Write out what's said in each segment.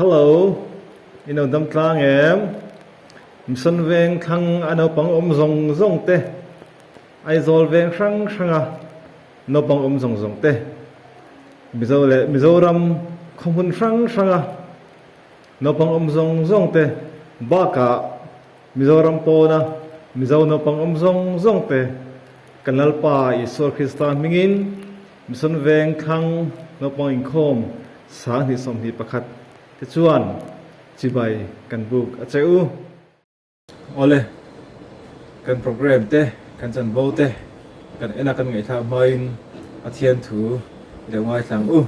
Hello, in lo dam tlang em? Mission veng thlang a naupang awm zawng zawng te, Aizawl veng hrang hranga naupang awm zawng zawng te, Mizo leh Mizoram khaw hmun hrang hranga naupang awm zawng zawng te bakah Mizoram pawna Mizo naupang awm zawng zawng te kan Lalpa Isua Krista hmingin Mission Veng thlang naupang inkhawm 2021 te chuan chibai kan buk a che u. Awle, kan programme te, kan chanvo te kan en a kan ngaihthlak hmain Pathian thu i lo ngaithla ang u.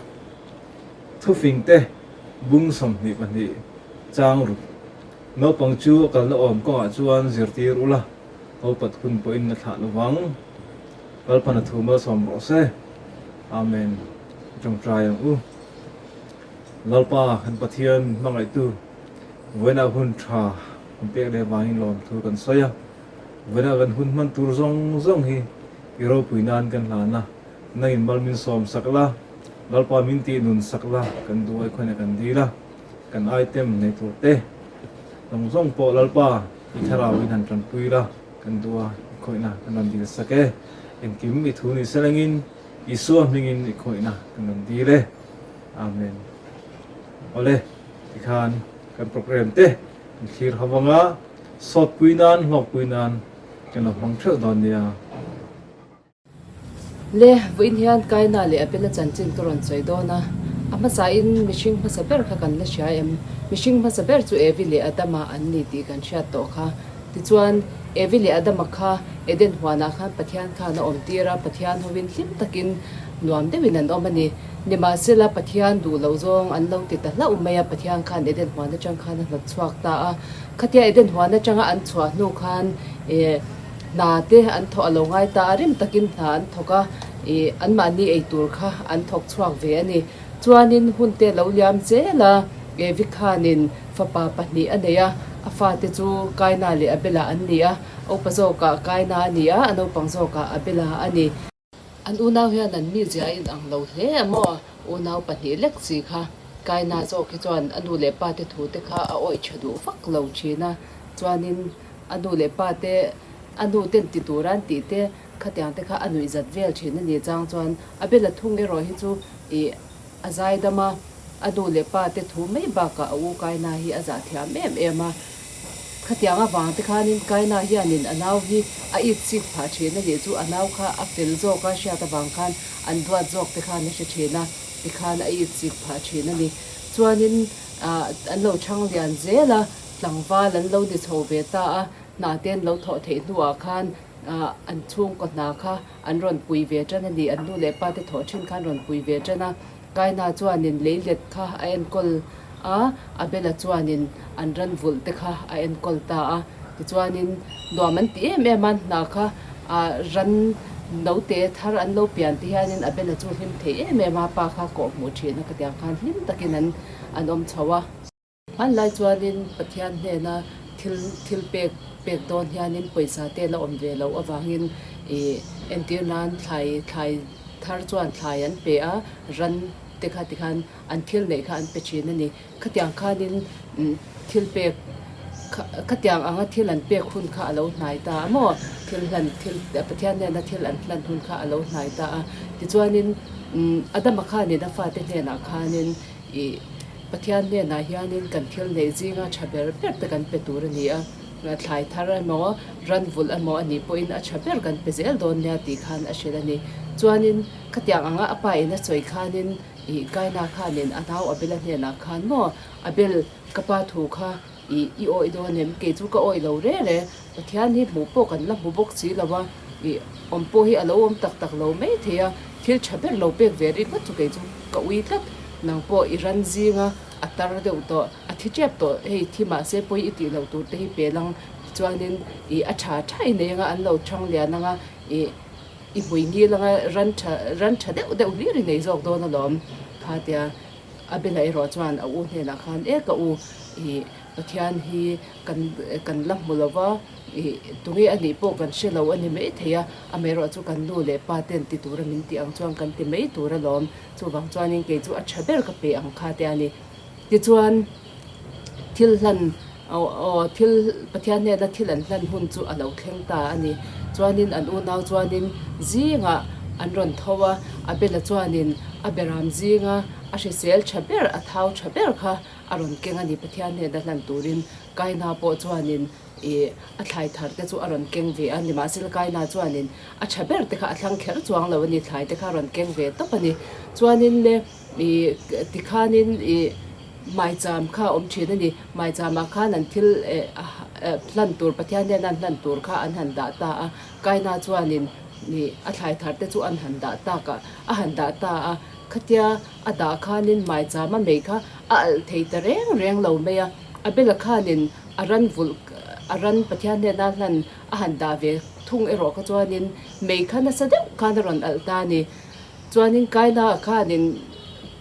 Thufing te bung 22 chang ruk. Naupang chu a kalna awm kawngah chuan zirtir ula, naupat hun pawhin a thlah lovang. Lalpan a thu malsawm rawh se. Amen. I tawngtai ang u. Lalpa kan Pathian hmangaihtu vawiinah hun tha kan pek leh vangin lawmthu kan sawi a. Vawiinah kan hun hman tur zawng zawng hi i ropui nan kan hlan a. Nangin mal min sawm sak la, Lalpa min tih nun sak la, kan duai khawiah kan dil a. Kan item nei tur te zawng zawng pawh Lalpa i thlarau in han tanpui la, kan duh a, i khawihna kan rawn dil sak e. Engkim i thu ni selengin Isua hmingin i khawihna kan rawn dil e. Amen. Awle, tikhan kan program te kan thlir ho anga, sawtpui nan, hlawkpui nan kan lo hmang theuh dawn nia. Le, vawiin hian Kaina leh Abela chanchin ka rawn sawi dawn a. A hmasain mihring hmasa ber kha kan la hria em? Mihring hmasa ber chu Evi leh Adama an ni tih kan hriat tawh kha. Tichuan, Evi leh Adama kha Eden huanah khan Pathian khan a awm tir a, Pathian hovin hlim takin nuam deuhin an awm a ni. Nimahsela, Pathian duh loh zawng an lo ti ta hlauh mai a, Pathian khan Eden huan atang khan a hnawt chhuak ta a. Khatia Eden huan atanga an chhuah hnu khan, Hna te an thawh a lo ngai ta a, rim takin hna an thawk a, ih anmahni ei tur kha an thawk chhuak ve a ni. Chuanin hun te lo liam zel a, Evi khanin fapa pahnih a nei a, a fate chu Kaina leh Abela an ni a, a upa zawkah Kaina a ni a, a naupang zawkah Abela a ni. An unau hian an mizia a inang lo hle a maw? Unau pahnih lek chi kha Kaina zawk hi chuan a nu leh pa te thu te kha a awih tha duh vak lo thin a, chuanin a nu leh pa te a nu ten ti tura an tih te khatiang te kha a nuih zat vel thin a ni chang chuan Abel-a thung erawh hi chu ih A zaidam a, a nu leh pa te thu mai bakah a u Kaina hi a zah thiam em em a. Khatiang avang te khanin Kaina hianin a nau hi a it sik phah thin a nih chu a nau kha a fel zawk a hriat avang khan an duat zawk te khan a hre thin a, tikhan a it sik phah thin a ni. Chuanin an lo chhang lian zel a, tlangval an lo ni chho ve ta a, hna te an lo thawh theih hnuah khan an chhungkaw hna kha An rawn pui ve tan a ni. An nu leh pa te thawh thin khan rawn pui ve tan a. Kaina chuanin leilet kha a enkawl a, Abela chuanin an ran vulh te kha a enkawl ta a. Tichuanin nuam an ti em em a, hna kha ran note thar an lo pian te hianin Abela chu hlim thei em em a, pa kha kawh hmuh thin a, khatiang khan hlim takin an an awm chho a. Hmanlai chuanin Pathian hnena thil thil pek pek dawn hianin pawisa te la awm ve loh avangin ih entir nan thlai thlai thar chuan thlai an pe a, ran te kha tikhan an thil neih kha an pe thin a ni. Khatiang khanin thil pek khatiang anga thil an pek hun kha a lo hnai ta a maw? Thil hlan thil Pathian hnena thil an hlan hun kha a lo hnai ta a. Tichuanin Adama khanin a fate hnenah khanin ih Pathian hnenah hianin kan thil neih zinga tha ber ber te kan pe tur a ni a, thlai thar emaw, ran vulh emaw a nih pawhin a tha ber kan pe zel dawn nia tih khan a hrilh a ni. Chuanin khatiang anga a pa in a sawi khanin ih Kaina khanin a nau Abel-a hnenah khan maw Abel ka pa thu kha ih i awih dawn em? Kei chu ka awih lo reng e, Pathian hi hmuh pawh kan la hmu bawk si lo a, ih awm pawh hi a lo awm tak tak lo mai thei a, thil tha ber lo pek ve ringawt chu kei chu ka ui tlat. Nang pawh i ran zinga a tar deuh tawh, a thi tep tawh, hei thi mahse pawi i tih loh tur te hi pe lang chuanin ih a tha tha i nei anga an lo chhang lian anga ih i hmui ngil anga ran tha ran tha deuh deuh hlir i nei zawk dawn alawm kha tia Abel-a erawh chuan a u hnenah khan e ka u ih Pathian hi kan kan la hmu lo va ih tunge a nih pawh kan hre lo a ni maithei a, amaherawh chu kan nu leh pa ten ti tura min tih ang chuan kan ti mai tur alawm. Chuvang chuanin kei chu a tha ber ka pe ang kha te a ni. Tichuan. Thil hlan aw thil Pathian hnena thil an hlan hun chu a lo thleng ta a ni. Chuanin an unau chuanin zingah an rawn tho a, Abela chuanin a beram zinga a hrisel tha ber, a thau tha ber kha a rawn keng a ni Pathian hnena hlan turin. Kaina pawh chuanin ih a thlai thar te chu a rawn keng ve a, nimahsela Kaina chuanin a tha ber te kha a thlang kher chuang lo a ni, thlai te kha a rawn keng ve tawp a ni. Chuanin le ih tikhanin ih maicham kha a awm thin a ni, maichamah khan an thil eh hlan tur Pathian hnena an hlan tur kha an han dah ta a, Kaina chuanin ih a thlai thar te chu an han dah tak a, a han dah ta a, khatia a dah khanin maicham a mei kha a alh thei ta reng reng lo mai a, Abela khanin A ran vulh, a ran Pathian hnena hlan a han dah ve thung erawh kha chuanin mei kha nasa deuh khan a rawn alh ta a ni. Chuanin Kaina khanin,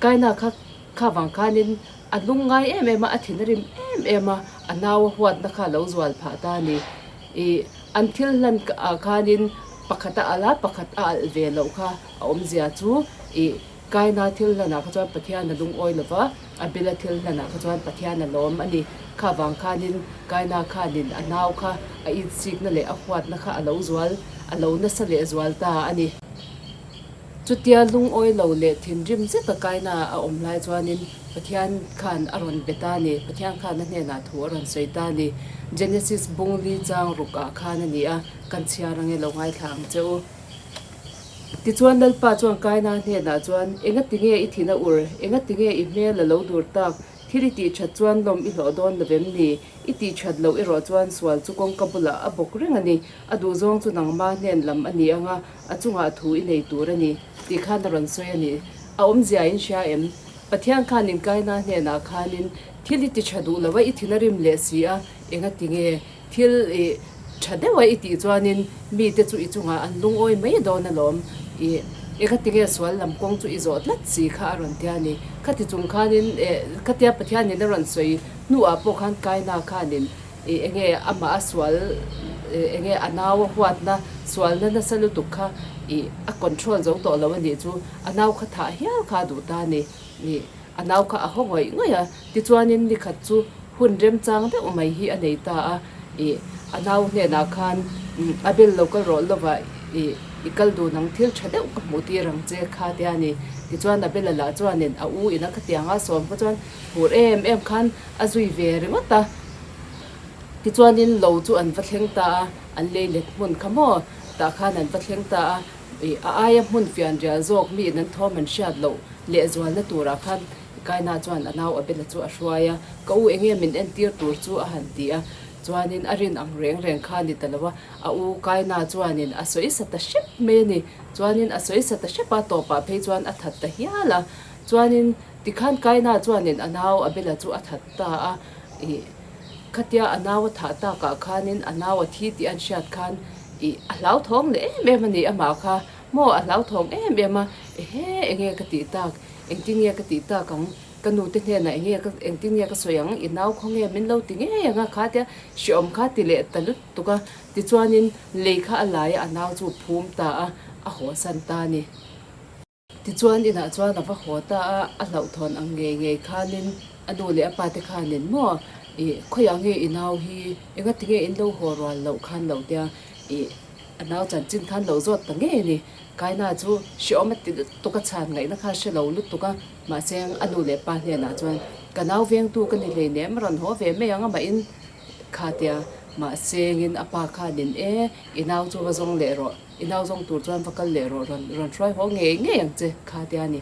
Kaina kha kha vang khanin a lung ngai em em a, a thin a rim em em a, a nau a huatna kha a lo zual phah ta a ni. Ih, an thil hlan ah khanin pakhat a alh a, pakhat a alh ve loh kha a awmzia chu ih, Kaina thil hlanah kha chuan Pathian a lungawi lo va, Abela thil hlanah kha chuan Pathian a lawm a ni. Kha vang khanin Kaina khanin a nau kha a insikna leh a huatna kha a lo zual, a lo nasa leh zual ta a ni. Chutia lungawi lo leh thinrim zeta Kaina a awm lai chuanin Pathian khan a rawn be ta a ni. Pathian khan a hnenah thu a rawn sawi ta a ni. Genesis bung li chang ruk ah khan a ni a, kan chhiar ange lo ngaithla ang che u. Tichuan Lalpa chuan Kaina hnenah chuan, Enga tinge i thin a ur? Enga tinge i hmel a lo dur tak? Thil i tih that chuan lawm i hlawh dawn lo vem ni? I tih that loh erawh chuan sual chu kawngka bulah a bawk reng a ni. A duhzawng chu nangma hnen lam a ni ang a, a chungah thu i nei tur a ni, tih khan a rawn sawi a ni. A awmzia in hria em? Pathian khanin Kaina hnenah khanin, Thil i ti tha duh lo a, i thin a rim leh si a, enga tinge? Thil i tha deuh a i tih chuanin mite chu i chungah an lungawi mai dawn alawm. I eng a tinge sual lam kawng chu i zawh tlat si kha a rawn tia ni. Khati chung khanin eh khatia Pathianin a rawn sawi hnuah pawh khan Kaina khanin i enge amah a sual enge a nau a huatna sualna nasa lutuk kha i a control zo tawh lo a nih chu a nau kha thah hial kha a duh ta a ni. I A nau kha a haw ngawih ngawih a, tichuanin nikhat chu hun remchang deuh mai hi a nei ta a, ih a nau hnenah khan a bel lo kal rawh lova ih i kal dun ang thil tha deuh ka hmuh tir ang che kha tia ni. Tichuan a bela lah chuanin a u ina khatianga sawm kha chuan phur em em khan a zui ve ringawt a. Tichuanin lo chu an va thleng ta a, an lei let hmun kha maw tah khan an va thleng ta a. Ih, a aia hmun fian rial zawk mi in an thawm an hriat loh lehzualna turah khan Kaina chuan a nau Abela chu a hruai a, Ka u enge min entir tur chu a han ti a, chuanin a rin ang reng reng kha a ni ta lo a, a u Kaina chuanin a sawi sa ta hrep mai a ni, chuanin a sawi sa ta hrep a, tawpah phei chuan a that ta hial a, chuanin tikhan Kaina chuanin a nau Abela chu a that ta a, ih, khatia a nau a thah takah khanin a nau a thi tih an hriat khan Ih, a hlauthawng leh em em a ni amah kha maw a hlauthawng em em a, ehe enge ka tih tak, engtin nge ka tih tak ang, ka nu te hnenah enge ka engtin nge ka sawi ang, i nau khaw nge min lo ti ngei ang a kha tia hreawm kha ti leh ta lutuk a, tichuanin lei kha a lai a a nau chu phum ta a, a hawsan ta a ni. Tichuan inah chuan a va haw ta a, a hlauhthawn ang ngei ngei khanin a nu leh a pa te khanin maw ih khawiah nge i nau hi engati nge in lo haw rual loh khan lo tia ih a nau chanchin khan lo zawt ta ngei a ni. Kaina chu hreawm a ti lutuk a chhan ngaihna kha hre lo lutuk a, mahse a nu leh pa hnenah chuan ka nau vengtu ka ni hleinem a rawn haw ve mai ang amahin kha tia mahse ngin a pa khanin e i nau chu va zawng leh rawh. I nau zawng tur chuan va kal leh rawh rawn rawn hruai haw ngei ngei ang che kha tia ni.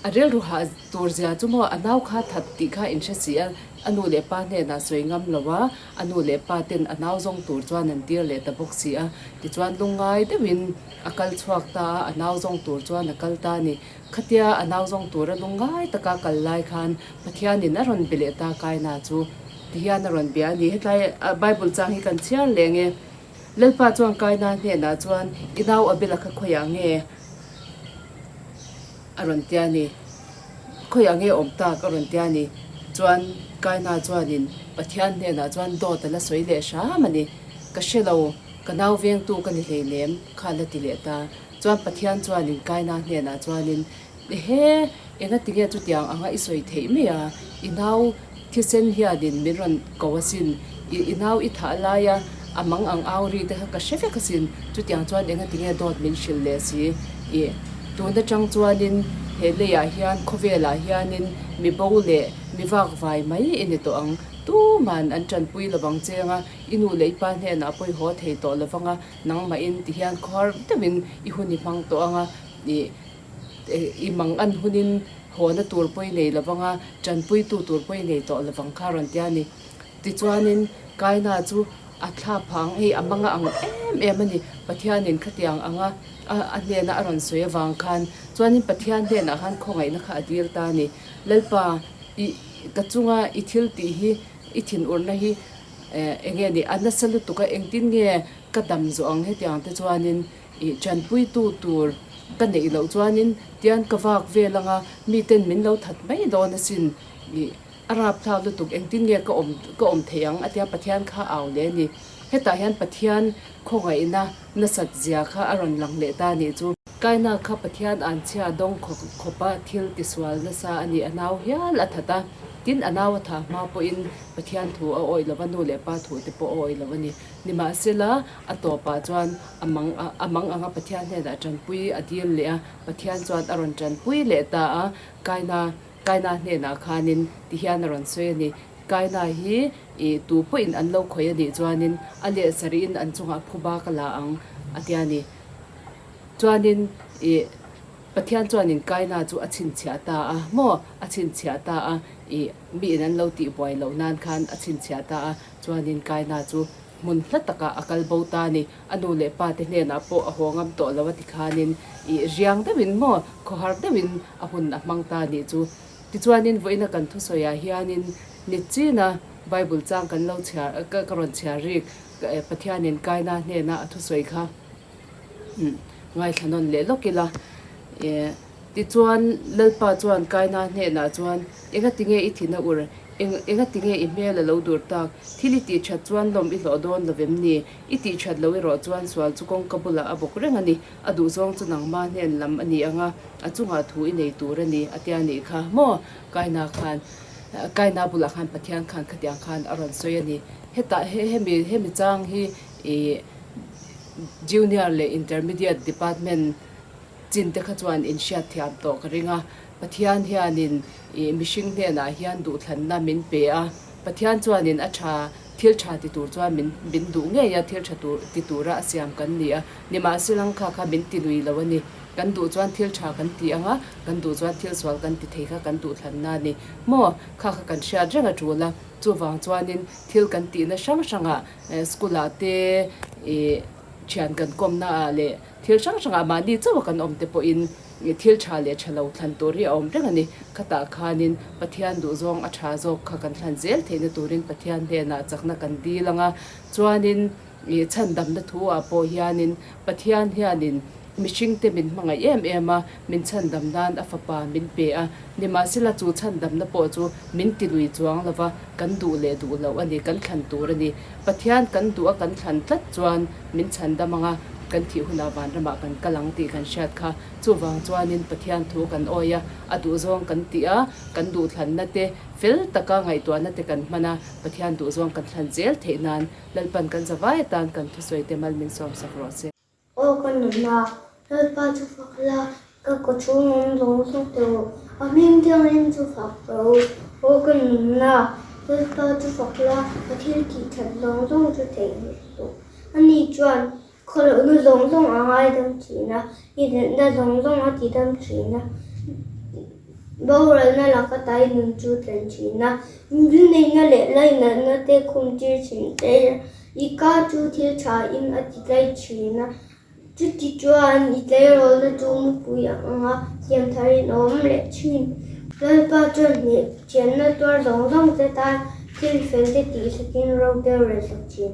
A rilru hah tur zia chu maw a nau kha that tih kha in hre si a, a nu leh pa hnenah sawi ngam lo a, a nu leh pa ten a nau zawng tur chuan an tir leh ta bawk si a. Tichuan lungngai deuhin a kal chhuak ta a, a nau zawng tur chuan a kal ta a ni. Khatia a nau zawng tura lungngai taka kal lai khan Pathianin a rawn be leh ta Kaina chu tihian a rawn bia a ni. Hetlai Bible chang hi kan chhiar leh nge. Lalpa chuan Kaina hnenah chuan, I nau Abela kha khawiah nge a rawn tia ni? Khawiah nge awm tak a rawn tia ni? Chuan Kaina chuanin Pathian hnenah chuan dawt a la sawi leh hram a ni. Ka hre lo, ka nau vengtu ka ni hleinem kha la ti leh ta. Chuan Pathian chuanin Kaina hnenah chuanin, Ehe, enga tinge chutiang anga i sawi theih mai a? I nau. Thisen hianin min rawn ko asin, i i nau i thah laia a mang ang au ri te kha ka hre vek asin, chutiang chuan engati nge dawt min hrilh leh si? I tun atang chuanin he leiah hian khawvelah hianin mi bo leh mi vak vai mai i ni tawh ang, tuman an tanpui lovang cheng a, i nu leh i pa hnenah pawh i haw thei tawh lovang a, nangmahin tihian khawhar deuhin i hun i hmang tawh ang a, i. I mang an hunin hawna tur pawh i nei lovang a, tanpuitu tur pawh i nei tawh lovang kha a rawn ti a ni. Tichuanin Kaina chu a thla phang hei a manga ang em em a ni. Pathianin khatiang anga a hnena a rawn sawi avang khan chuanin Pathian hnenah khan khawngaihna kha a dil ta a ni. Lalpa, i ka chunga i thil tih hi, i thinurna hi eng nge ni, a nasa lutuk a, engtin nge ka dam zawh ang hetiang te chuanin I tanpuitu tur ka neih loh chuanin tian ka vak vel anga miten min lo that mai dawn asin. I a rapthlak lutuk engtin nge ka awm ka awm thei ang a tia Pathian kha a au leh a ni. Hetah hian Pathian khawngaihna nasat zia kha a rawn lang leh ta a nih chu. Kaina kha Pathian anchhia dawng khawp khawpa thil tisual nasa a ni. A nau hial a that a, tin a nau a thah hma pawhin Pathian thu a awih lova nu leh pa thu te pawh a awih lo a ni. Nimahsela a tawpah chuan a mang a mang anga Pathian hnenah tanpui a dil leh a, Pathian chuan a rawn tanpui leh ta a, Kaina Kaina hnenah khanin ti hian a rawn sawi a ni, Kaina hi ih tu pawhin an lo khawih a nih chuanin a leh sarih in an chungah phuba ka la ang a tia ni. Chuanin ih Pathian chuanin Kaina chu a chhinchhiah ta a, maw a chhinchhiah ta a, ih miin an lo tihbuai loh nan khan a chhinchhiah ta a, chuanin Kaina chu Hmun hla takah a kal bo ta a ni. A nu leh pa te hnenah pawh a haw ngam tawh lo a ti khanin ih riang deuhin maw khawhar deuhin a hun a hmang ta a nih chu. Tichuanin vawiina kan thusawiah hianin Nichina Bible chang kan lo chhiar ka rawn chhiar rik Pathianin Kaina hnena a thusawi kha ngaithla nawn leh lawk ila. Tichuan, Lalpa chuan Kaina hnenah chuan, Engatinge i thin a ur? Eng, engatinge i hmel a lo dur tak? Thil i tih that chuan lawm i hlawh dawn lo vem ni? I tih that lo erawh chuan sual chu kawngka bulah a bawk reng a ni. A duhzawng chu nangma hnen lam a ni ang a, a chungah thu i nei tur a ni, a tia nih kha. Maw? Kaina khan, Kaina bulah khan Pathian khan khatiang khan a rawn sawi a ni. Hetah, he, hemi, hemi chang hi i Junior leh Intermediate Department, Chin te kha chuan in hriat thiam tawh ka ring a, Pathian hianin ih mihring hnenah hian duhthlanna min pe a, Pathian chuanin a tha thil tha ti tur chuan min min duh ngei a, thil tha tur ti tura a siam kan ni a, nimahselang kha kha min ti lui lo a ni, kan duh chuan thil tha kan ti ang a, kan duh chuan thil sual kan ti thei kha kan duhthlanna a ni maw, kha kha kan hriat reng a tul a, chuvang chuanin thil kan tihna hrang hrangah school ah te ih thian kan kawmna ah leh Thil hrang hrangah mahni chauha kan awm te pawhin thil tha leh tha lo thlan tur hi a awm reng a ni. Khatah khanin Pathian duhzawng a tha zawk kha kan thlan zel theihna turin Pathian hnenah chakna kan dil ang a. Chuanin ih chhandamna thu ah pawh hianin Pathian hianin mihringte min hmangaih em em a, min chhandam nan a fapa min pe a. Nimahsela chu chhandamna pawh chu min ti lui chuang lo va, kan duh leh duh loh a ni, kan thlan tur a ni. Pathian kan duh a kan thlan tlat chuan min chhandam ang a, kan thih hunah vanramah kan kal ang tih kan hriat kha. Chuvang chuanin Pathian thu kan awi a, a duhzawng kan tih a, kan duhthlanna te fel taka ngaihtuahna te kan hman a, Pathian duhzawng kan thlan zel theih nan Lalpan kan zavai atan kan thusawi te mal min sawmsak rawh se. Aw ka nunna, Lalpa chu fak la, ka kawchhung awm zawng zawng teh u, a hming thianghlim chu fak rawh u. Aw ka nunna, Lalpa chu fak la, a thil tih that zawng zawng chu theihnghilh suh. Ani chuan khawlohna zawng zawng a ngaidam thin a, i natna zawng zawng a tidam thin a, boralna laka tai nun chu tlen thin a, lunneihna leh lainatna te khumtir thin che. I ka chu thil tha in a ti tlai thin a, chuti chuan i tleirawlna chu mupui ang anga siam thar in a awm leh thin. Lalpa chuan hneh thiamna tuar zawng zawng te tan thil fel te tih sakin ro deuh rel sak thin.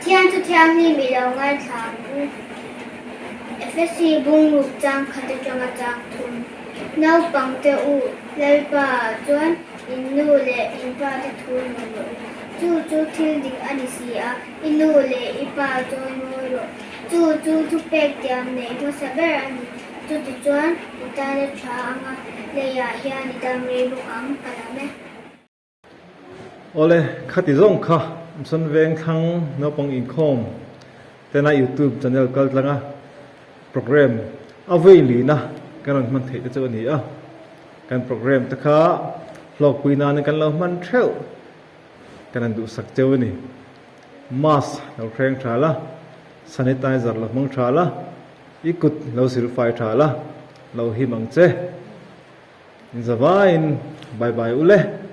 Pathian chu thianghlim i lo ngaithla ang u. Efesi bungruk chang khat atanga chang thum. Naupangte u, Lalpa chuan in nu leh in pa te thu nuam rawh u. Chu chu thil dik a ni si a, i nu leh i pa chawi mawi rawh. Chu chu thupek tiam neih hmasa ber a ni. Chutichuan i tan a tha ang a, leiah hian i dam rei bawk ang, ka lam e. Awle, khati zawng kha Mson Veng thlang naupang inkhawm tena YouTube channel kal tlanga program a vei lina kan rawn hman theih te chu a ni a. Kan program te kha hlawkpui nana kan lo hman theuh kan han duhsak cheu a ni. Mask lo hreng tha la, sanitizer lo hmang tha la, i kut lo silfai tha la, lo him ang che. Inzavaiin bye bye u le.